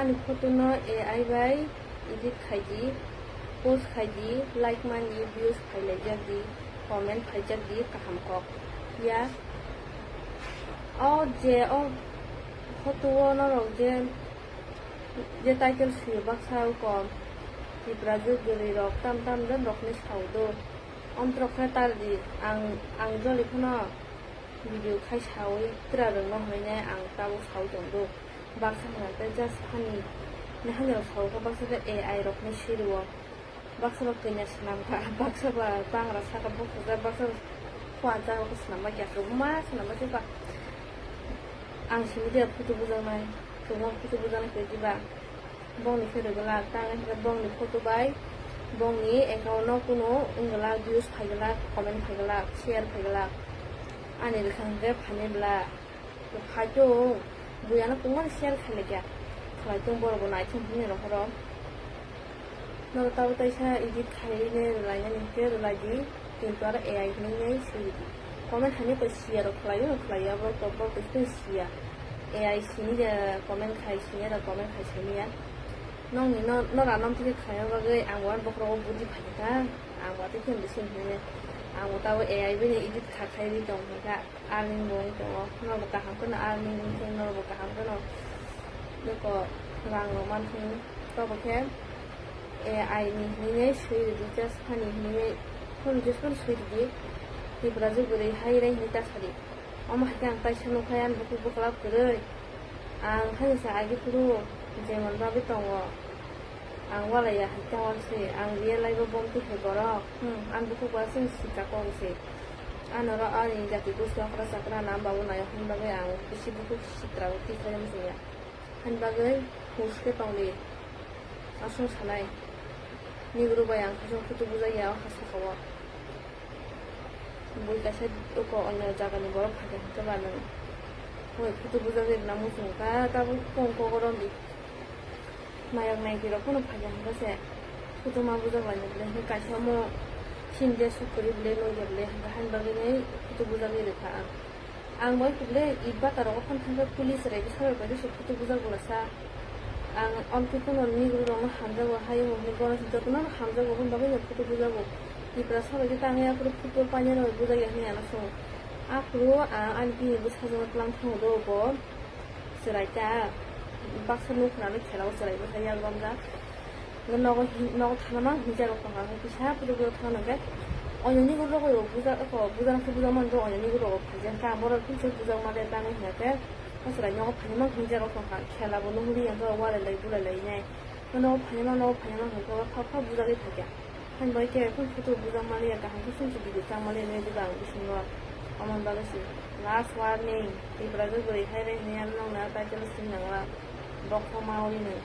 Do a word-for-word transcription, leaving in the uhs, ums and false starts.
Ani photo no A I bai edit khai di, post khai di, like mani, views phai lai jak di, comment phai jak di, kaham kok ya. O je o photo o norok je, je title swi baksa o kom Tipra jwk gwnwi rok tam tam den rok ni sao do. Omtrok khe tar di, ang, ang joli phano video khai sawi tra rwngno hwnwi nai ang tabuk sawi tong do. Baksa hwnka khe just funny ni hani rok sao khe baksa khe A I rok ni swi rwo. Baksa ba kanya swnam kha, baksa ba bangra saka bukhuk jak, baksa ba khua jak rok swnam ba kya kwbangma swnam ba se ba. Ang simi dia photo bujaknai, kwbangma photo bujaknai khe diba. Bongni khe rwgwlak, tang hwnkhe bongni photo bai bongni account no kuno wngwlak, views phaiglak, comment phaiglak, share phaiglak. Ani rwkha hwnkhe phainai bwla. Phaichung, buya no kwbangma share khailai kha. Khlai tong borok bo naithok hwnwi rohoro. Norok tabuk taisa edit khainai rwlainani hwnkhe rwlai di. Kintu aro A I hinwi nai swi rwdi. Comment haino koi siya rok khlai o, khlai ya borok to, borok to siya. A I sini de comment khai, sini de comment khai sini ya. Nokni no, nora nom thike khlaina bagwi ang bo ani bokhorogo budi phai kha. Ang bo tei khe bisi hinwi ang bo tabuk A I bini edit kha khai ri tong kha. Earning bo wng tongo, norok bo kaham kheno earning wng khe norok bo kaham kheno beko rang rok man thung. Tobo khe A I ni hinwi swi rwdi, just funny hinwi phone just phone swi rwdi. Tipra jwk bwrwi hai rai hinwi ta sadi. Omo hai khe ang taisa nukha ani bukhuk bwklap kwrwi. Ang haino sa agi phuru jemon bagwi tongo. Ang walai ya hai ta uanswi, ang real life o bomti hai borok. Hmm, ang bukhuk ba chwng sika kok se. Ano ro ani jati gosti okra chakra nam babu nai hwn bagwi ang bisi bukhuk sitra o tikhlai muchung ya. Hwn bagwi hus khe tong di. Aswk sanai. Niguru bai ang khasung khutu bujai ya o ha saka o. Bui kaisa uko onyo jagani borok phaikha hwnkhe ba nwng. Hoi photo bujagwi rwna muchung kha, tabuk kong kogorom di. Nayok naiki rok phano phaikha hwnkhe se photo ma bujak lainai bwle hwnkhe kaisa omo sinde suk kwrwi bwle nukya bwle hwnkhe haini bagwini photo bujagwi rwkha ang. Ang bai kubule i bata rogo phano thangkhe police rai bwsarok bai se photo bujak bwlasa. Ang amtwi phano niguru rokno hamjago, hayung rokni gana jotono hamjago, aboni bagwi no photo bujago. Tipra sabai khe tangwi aphuru football painani rok bujakya hinwi ano swngo. Aphuru ang ani bini bwsajwkno twlang thango do bo chwrai ta. Baksa nukhrano khela o chwrai bwsa yak bamjak. Nogo hin-, nogo thana mang hinwi jarok tongkha, kisa phutuk phutuk thana hwnkhe. Oinoni guru rok o buja, eko buja nang khe buja mani do, oinoni guru rok phai jang kha, borok philse buja mani tangwi hwnkhe. O chwrai nogo phaima hwnwi jarok tongkha, khela bo nukli ang khe walai lai bulai lai nai. Nogo phaima, nogo phaima hwnkhe o phak phak bujagwi phaikha. Haini bagwi khe phone photo bujak maliya, kaham khe sumsu video chang maliya nai diba ang bisingo. Omo bagwi se last warning, Tipra jwk bwrwi hai rai hwnwi ano nokna title sing nangla. Bokho ma ori nai.